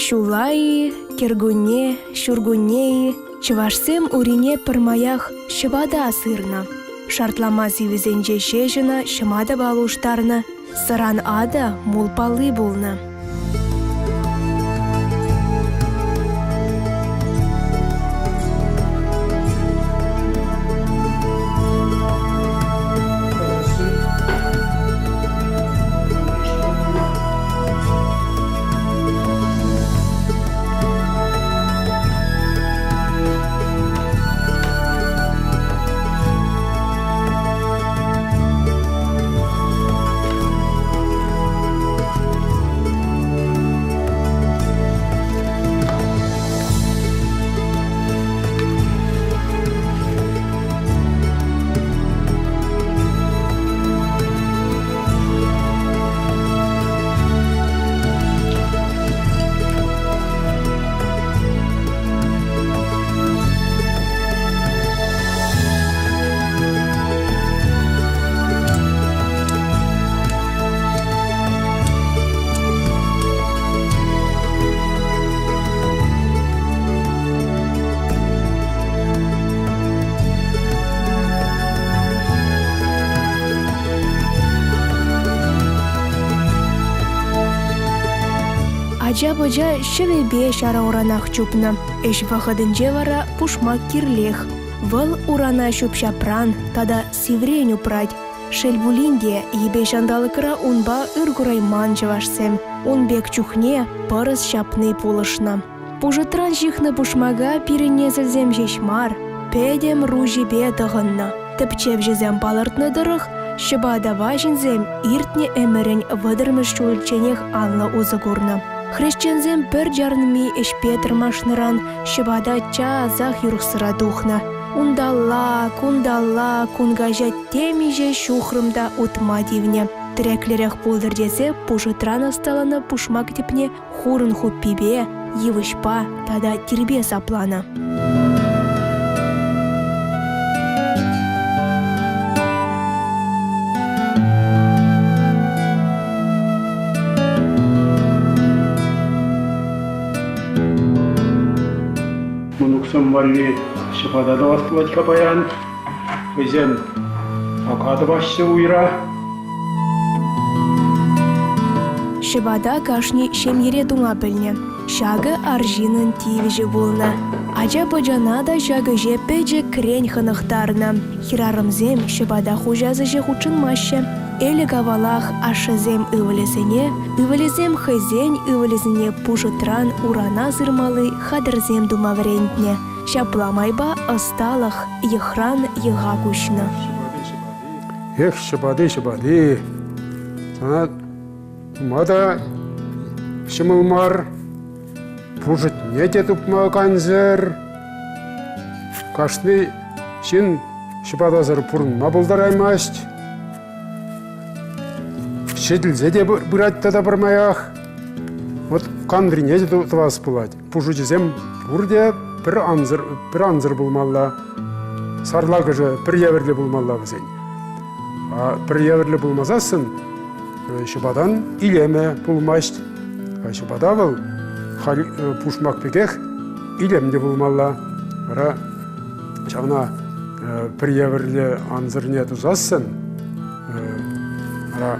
Ҫулла-и, кӗркунне, ҫуркунне-и, чӑвашсем урине пӗрмаях ҫӑпата сырнӑ. Шартлама сивӗсенче ҫеҫ ӑна ҫӑматӑпа улӑштарнӑ, сӑран атӑ мул палли пулнӑ. Ача-пӑча ҫӑвӗпе ҫара уранах чупнӑ. Ӗҫ вӑхӑтӗнче вара пушмак кирлех. Вӑл урана ҫӳп-ҫапран тата сиврен упрать. Шел пулин те, йӗпе ҫанталӑкра унпа ыр курайман чӑвашсем. Ун пек чухне пӑрӑс ҫапни пулӑшнӑ. Пушӑтран ҫыхнӑ пушмака пирӗн несӗлсем ҫеҫ мар, пӗтӗм Руҫӗпе тӑхӑннӑ. Тӗпчевҫӗсем палӑртнӑ тӑрӑх, ҫӑпатапа ҫынсем иртнӗ ӗмӗрӗн вӑтӑрмӗш ҫулӗчченех анлӑ усӑ курнӑ. Хресченсем пӗр чарӑнми ӗҫпе тӑрмашнӑран ҫӑпата часах юрӑхсӑра тухнӑ. Унталла, кунталла кун каҫа темиҫе ҫухрӑм та утма тивнӗ. Тӗреклӗрех пултӑр тесе пушӑтран ӑсталанӑ пушмак тӗпне хурӑн хуппипе, йывӑҫпа тата тирпе сапланӑ. Мӑнуксем валли ҫӑпата тӑвас пулать-ха паян. Хӑйсем ака тӑваҫҫӗ уйра. Ҫӑпата кашни ҫемьере тума пӗлнӗ. Ҫакӑ арҫыннӑн тивӗҫӗ пулнӑ. Ача-пӑчана та ҫак ӗҫе пӗчӗкрен хӑнӑхтарнӑ. Хӗрарӑмсем ҫӑпата хуҫас ӗҫе хутшӑнмаҫҫӗ. Ӗлӗк-авалах ашшӗсем ывӑлӗсене, ывӑлӗсем хӑйсен ывӑлӗсене пушӑтран урана сырмалли хатӗрсем тума вӗрентнӗ. Ҫапла майпа ӑсталӑх йӑхран йӑха куҫнӑ. Эх, ҫӑпати, ҫӑпати. Сана тума та ҫӑмӑл мар, пушӑтне те тупма кансӗр. Кашни ҫын ҫӑпатасӑр пурӑнма пултараймасть. Ҫӗтӗлсе те пырать тата пӗрмаях. Вот кантрине те тӑвас пулать. Пушӑчӗсем пурте пӗр ансӑр, пӗр ансӑр пулмалла. Сарлакӑшӗ пӗр евӗрлӗ пулмалла вӗсен. А пӗр евӗрлӗ пулмасассӑн ҫӑпатан илемӗ пулмасть. А ҫӑпата вӑл халь пушмак пекех илемлӗ пулмалла. Вара ҫавна пӗр евӗрлӗ ансӑрне тусассӑн вара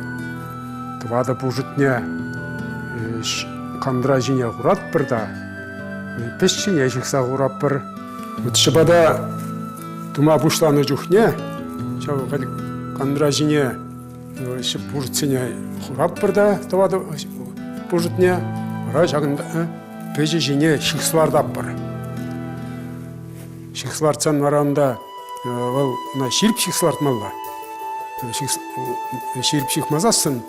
тӑватӑ пушӑтне кантра ҫине хуратпӑр та пӗҫ ҫине ҫыхса хуратпӑр. Вот ҫӑпата тума пуҫланӑ чухне ҫав халь кантра ҫине пушӑтсене хуратпӑр та тӑватӑ пушӑтне вара ҫакӑнта пӗҫӗ ҫине ҫыхса лартатпӑр. Ҫыхса лартсан вара унта вӑл ӑна ҫирӗп ҫыхса лартмалла. Ҫирӗп ҫыхмасассӑн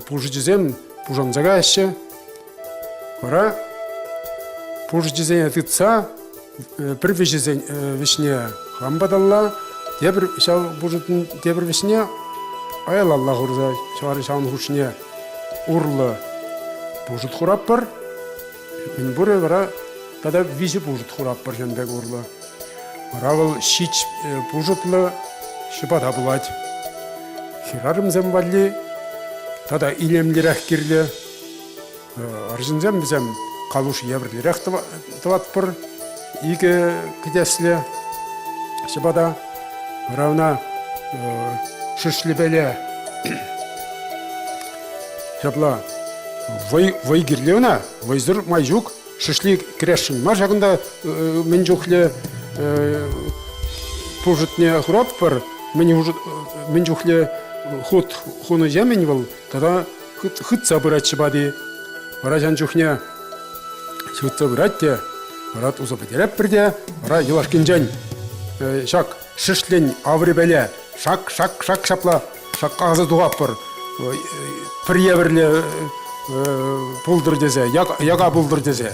пушӑчӗсем пушанса каяҫҫӗ. Вара пушӑчӗсене тытса пӗр вӗҫӗсен вӗҫне хам паталла, тепӗр ҫав пушӑтӑн тепӗр вӗҫне аялалла хурса ҫавӑн хушшине урлӑ пушӑт хуратпӑр. Мӗнпурӗ вара тата виҫӗ пушӑт хуратпӑр ҫын пек урлӑ. Вара вӑл ҫич пушӑтлӑ ҫӑпата пулать. Хӗрарӑмсем валли тата илемлӗрех кирлӗ. Арҫынсем вӗсем. Калуш евӗрлӗрех тӑватпӑр. Икӗ кӗтеслӗ ҫӑпата. Вара ӑна шӗшлӗпеле ҫапла вӑй, вӑй кирлӗ ӑна, вӑйсӑр май ҫук. Шӗшли кӗресшӗн мар ҫакӑнта мӗн чухлӗ пушӑтне хуратпӑр, мӗн чухлӗ хут хунӑ-ҫемӗн вӑл тата хытса пырать ҫӑпати. Вара ҫан чухне хытса пырать те, вара туса пӗтеретпӗр те, вара юлашкинчен ҫак шӗшлӗн аврипеле шак-шак-шак ҫапла шаккаса тухатпӑр. Пӗр евӗрлӗ пултӑр тесе, яка пултӑр тесе.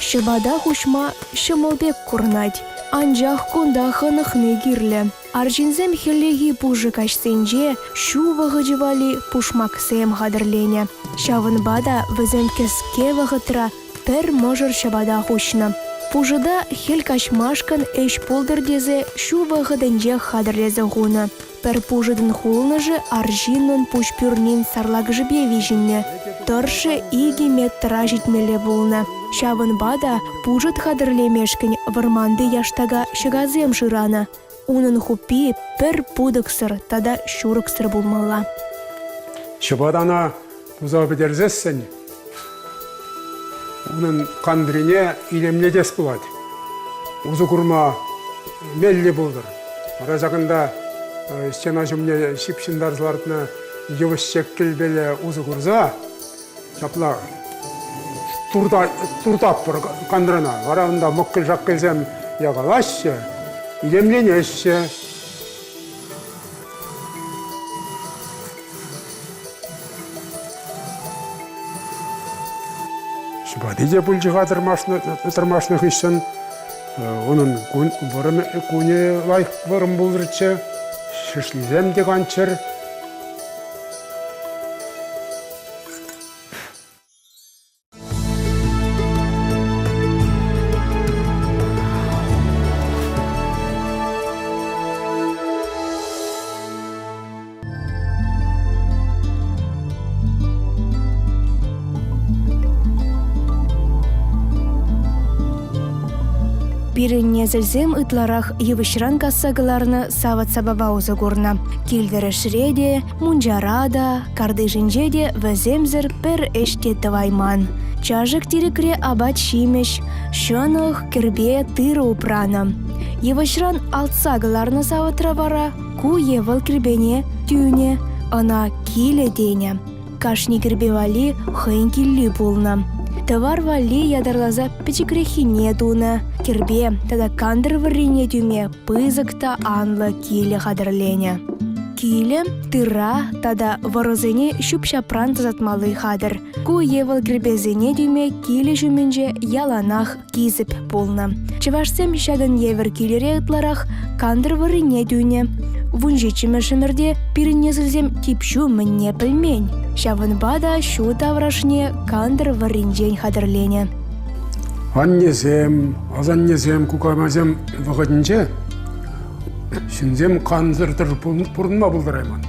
Ҫӑпата хуҫма ҫӑмӑл пек курӑнать, анчах кунта хӑнӑхни кирлӗ. Арҫынсем хӗллехи пушӑ каҫсенче ҫу вӑхӑчӗ валли пушмаксем хатӗрленӗ. Ҫавӑнпа та вӗсем кӗске вӑхӑтра пӗр мӑшӑр ҫӑпата хуҫнӑ. Пушӑта хӗл каҫмашкӑн ӗҫ пултӑр тесе ҫу вӑхӑтӗнчех хатӗрлесе хунӑ. Пӗр пушӑтӑн хулӑнӑшӗ арҫыннӑн пуҫ пӳрнин сарлакӑшӗпе виҫӗннӗ, тӑршшӗ 2 метра ҫитмелле пулнӑ. Ҫавӑнпа та пушӑт хатӗрлемешкӗн вӑрманти яштака ҫӑкасем шыранӑ. Унӑн хуппи пӗр путӑксӑр тата ҫурӑксӑр пулмалла. Ҫӑпатана туса пӗтерсессӗн унӑн кантрине илемлетес пулать. Усӑ курма меллӗ пултӑр. Вара ҫакӑнта стена ҫумне ҫыпҫӑнтарса лартнӑ йывӑҫ ҫеккӗлпеле усӑ курса ҫапла туртатпӑр кантрана. Вара унта мӑккӑль-шаккӑльсем якалаҫҫӗ, илемленеҫҫӗ. Ҫӑпати те пулчӗ-ха тӑрмашнӑ хыҫҫӑн. Унӑн вӑрӑм кунӗ лайӑх вӑрӑм пултӑрччӗ. Шӗшлисем те канччӑр. Пирӗн несӗлсем ытларах йывӑҫран касса кӑларнӑ савӑт-сапапа усӑ курнӑ. Кил-тӗрӗшре те, мунчара та, картишӗнче те вӗсемсӗр пӗр ӗҫ те тӑвайман. Чашӑк-тирӗкре апат-ҫимӗҫ, ҫӑнӑх, кӗрпе, тырӑ упранӑ. Йывӑҫран алтса кӑларнӑ савӑтра вара ку е вӑл кӗрпене тӳнӗ, ӑна килӗ тенӗ. Кашни кӗрпе валли хӑйӗн килли пулнӑ. Тӑвар валли ятарласа пӗчӗкреххине тунӑ. Кӗрпе тата кантӑр вӑррине тӳме пысӑк та анлӑ килӗ хатӗрленӗ. Килӗ тырра тата вӑрӑсене ҫӳп-ҫапран тасатмалли хатӗр. Ку е вӑл кӗрпесене тӳме килӗ ҫумӗнче яланах кисӗп пулнӑ. Чӑвашсем ҫакӑн евӗр килӗре ытларах кантӑр вӑррине тӳнӗ. 17-мӗш ӗмӗрте пирӗн несӗлсем тип ҫу мӗнне пӗлмен. Ҫавӑнпа та ҫу таврашне кантӑр вӑрринчен хатӗрленӗ. Аннесем, асаннесем, кукамайсем вӑхӑтӗнче ҫынсем кансӗр пурӑнма пултарайман.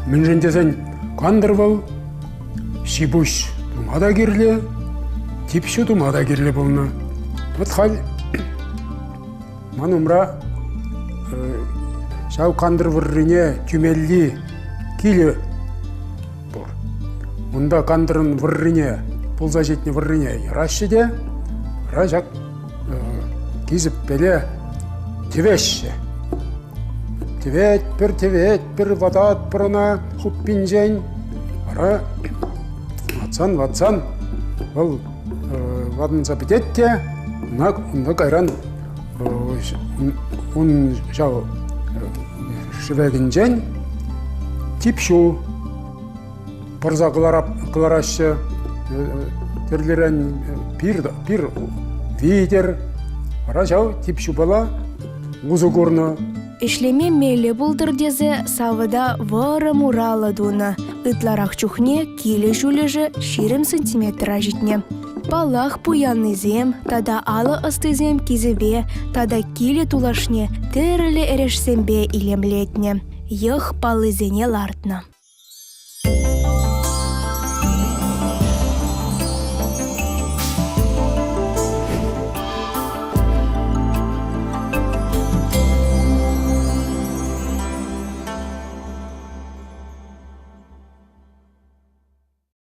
Мӗншӗн тесен кантӑр вӑл ҫи-пуҫ тума та кирлӗ, тип ҫу тума та кирлӗ пулнӑ. Вот халь ман умра ҫав кантӑр вӑррине тӳмелли килӗ пур. Унта кантӑрӑн вӑррине, пулса ҫитнӗ вӑррине яраҫҫӗ те, вара ҫак кисӗппеле тӗвеҫҫӗ. Тӗветпӗр, тӗветпӗр, вататпӑр ӑна хуппинчен. Вара ватсан-ватсан вӑл ватӑнса пӗтет те, ӑна кайран ун ҫав шӗвекӗнчен тип ҫу пӑрса кӑлараҫҫӗ. Тӗрлӗрен пир, пир витӗр. Вара ҫав тип ҫупала усӑ курнӑ. Ӗҫлеме меллӗ пултӑр тесе савӑта вӑрӑм ураллӑ тунӑ. Ытларах чухне килӗ ҫӳлӗшӗ 20 сантиметра ҫитнӗ. Паллах, пуяннисем тата алӑ ӑстисем кисӗпе тата килӗ тулашне тӗрлӗ эрешсемпе илемлетнӗ, йӑх паллисене лартнӑ.